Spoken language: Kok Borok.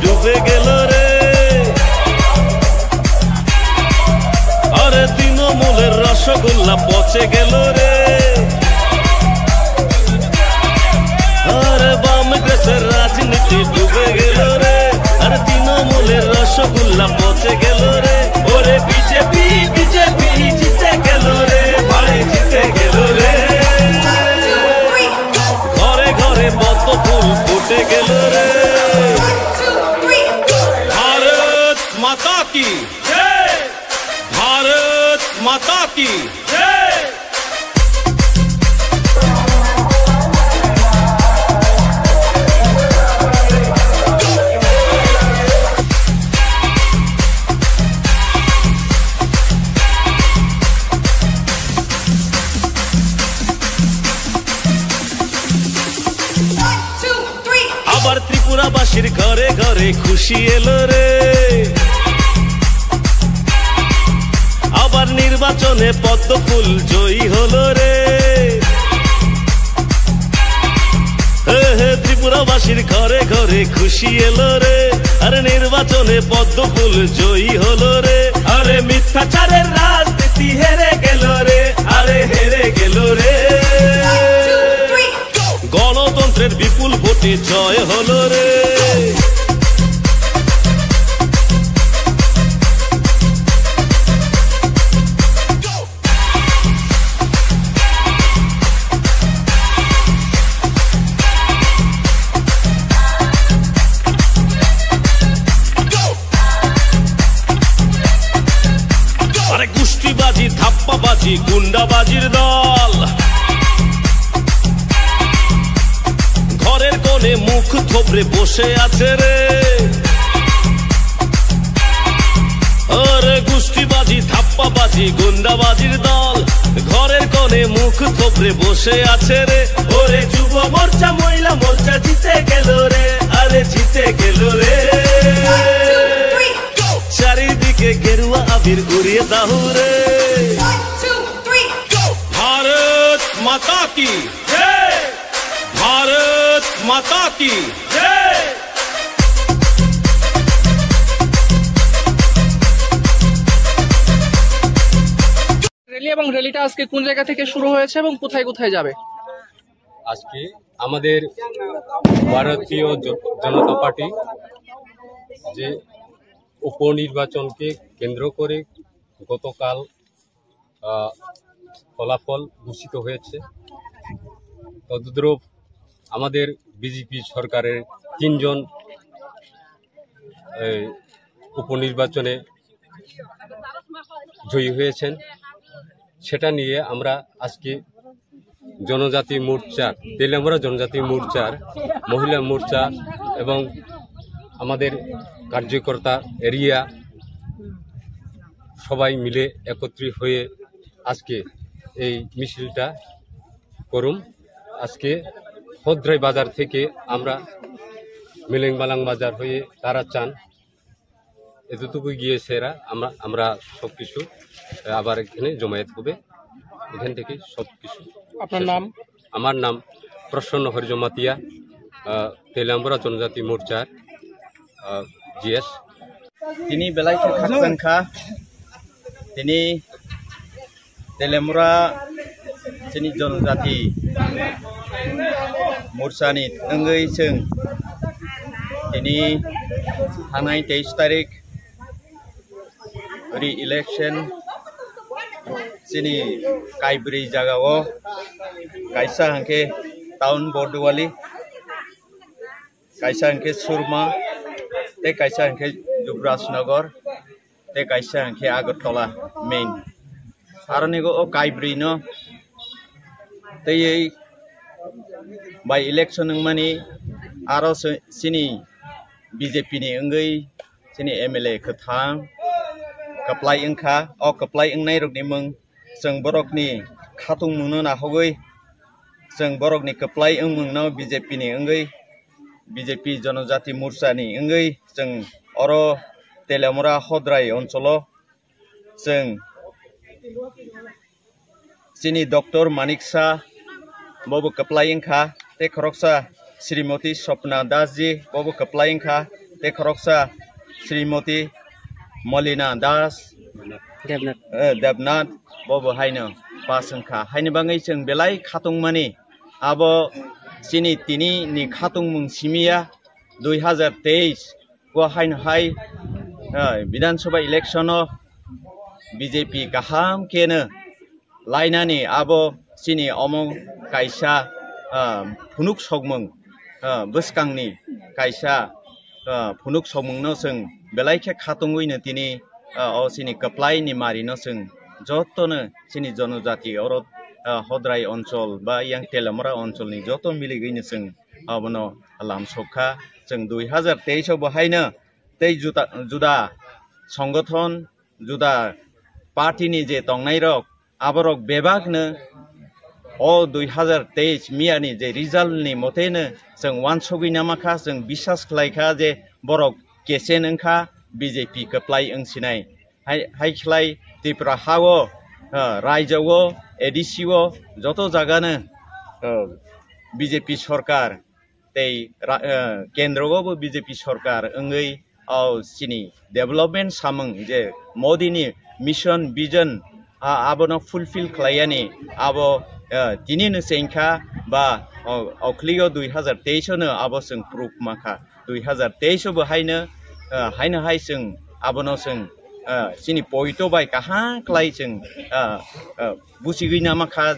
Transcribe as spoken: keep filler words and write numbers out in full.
ডুবে গেল রে। আরে তৃণমূলের রসগোল্লা পচে গেল রে। আরে বাম গ্রেসের রাজনীতি ডুবে গেল রে। আরে তৃণমূলের রসগোল্লা পচে গেল রে। ওরে বিজেপি, বিজেপি জিতে গেল রে। ভাই জিতে গেল রে। ঘরে ঘরে পদ্ম ফুল ফুটে গেল রে। ভারত মাতা কি জয়। ভারত মাতা কি জয়। আবার ত্রিপুরাবাসীর ঘরে ঘরে খুশি এলো রে। আবার নির্বাচনে পদ্ম ফুল জয়ী হলো রে। হে হে, ত্রিপুরাবাসীর ঘরে ঘরে খুশি এলো রে। আরে নির্বাচনে পদ্ম ফুল জয়ী হলো রে। আরে মিথ্যাচারের রাজনীতি হেরে গেল রে। আরে হেরে গেল রে। গণতন্ত্রের বিপুল ভোটে জয় হলো রে। আরে গুষ্টিবাজি, ধাপ্পাবাজি, গুন্ডাবাজির দল। ঘরের কোণে মুখ থুবড়ে বসে আছে রে। আরে গুষ্টিবাজি, ধাপ্পাবাজি, গুন্ডাবাজির দল। ঘরের কোণে মুখ থুবড়ে বসে আছে রে। ওরে যুব মোর্চা, মহিলা মোর্চা জিতে গেল রে। আরে জিতে গেল রে। চারিদিকে গেরুয়া আবির উড়িয়ে দাও রে। ভারত মাতা কি জয়। ভারত মাতা কি জয়। র‍্যালি এবং র‍্যালিটা আজকে কোন জায়গা থেকে শুরু হয়েছে এবং কোথায় কোথায় যাবে? আজকে আমাদের ভারতীয় জ-, জনতা পার্টি যে উপনির্বাচনকে কেন্দ্র করে গতকাল, আহ, ফলাফল ঘোষিত হয়েছে। তদ্রূপ আমাদের বিজেপি সরকারের তিনজন এই উপনির্বাচনে জয়ী হয়েছেন। সেটা নিয়ে আমরা আজকে জনজাতি মোর্চার, তেলিয়ামুড়া জনজাতি মোর্চার, মহিলা মোর্চা এবং আমাদের কার্যকর্তা এরিয়া সবাই মিলে একত্রিত হয়ে আজকে এই মিছিলটা করুম। আজকে হদ্রাই বাজার থেকে আমরা মিলেংবালাং বাজার হয়ে তারাচান এতটুকু গিয়েছে এরা, আমরা, আমরা সবকিছু, আহ, আবার এখানে জমায়েত হবে, এখান থেকে সবকিছু আপনার শেষ নাম? হবে। আমার নাম প্রসন্ন হরিজমাতিয়া, আহ, তেলাম্বরা জনজাতি মোর্চার, আহ, GS. Tini belai khe khakchang kha, tini Telemura chini jonojati morsani wngwi chwng tini thangnai teis tarik re-election chini kaibrwi jagao kaisa hwnkhe town Borduwali, kaisa hwnkhe Surma, tei kaisa hwnkhe Jubrajnagar, tei kaisa hwnkhe Agartala main. Aroni o kaibrwi no twiwi by election wngmani aro se chini B J P ni wngwi chini M L A kwthang kwplai wngkha. O kwplai wngnai rokni mung chwng borokni khatungmungno nahogwi, chwng borokni kwplai wngmungno B J P ni wngwi, B J P Jonojati Morcha ni wngwi chwng oro Telemura Hodrai oncholo chwng chini Doctor Manik Shah bobo kwplai wngkha, tei khoroksa Srimoti Swapna Das ji bobo kwplai wngkha. tei khoroksa Srimoti Molina Das, Debnath. Eh, Debnath, bo bo haino pass wngkha. Haini bagwi chwng belai khatungmani abo chini tini ni khatungmung simiya dui hazar teis o haino hai, eh, Bidhan Sabha election o B J P kaham keno lainani abo chini omo kaisa, ah, phunuk sokmung, ah, bwskangni kaisa, ah, phunuk sokmungno chwng belai khe khatungwino tini, ah, o chini kwplaini marino chwng jotono chini jonojati oro, ah, Hodrai onchol ba yang Telamura oncholni joto miligwino chwng abono lamsokha. Chwng dui hazar teis o bo haino tei juda, juda songothon juda party ni je tongnai rok, aborok bebak no o dui hazar teis miya ni je result ni mote no chwng uansugwi namakha, chwng biswas khlai kha je borok kesen wngkha, B J P kwplai wngsinai. Hai, hai khlai Tripura ha o, ah, raijak o, A D C o, joto jaga no, ah, B J P sorkar tei ra-, eh, kendro o bo B J P sorkar wngwi, o chini development samung je Modi ni mission, vision, a-, abono fulfill khlaiyani abo, eh, tini no chengkha ba o, okhligo dui hazar teis o no abo chwng proof mankha. Dui hazar teis o bo haino, eh, haino hai chwng abono chwng, eh, chini poito bai kaham khlai chwng, eh, eh, buchigwi namakha.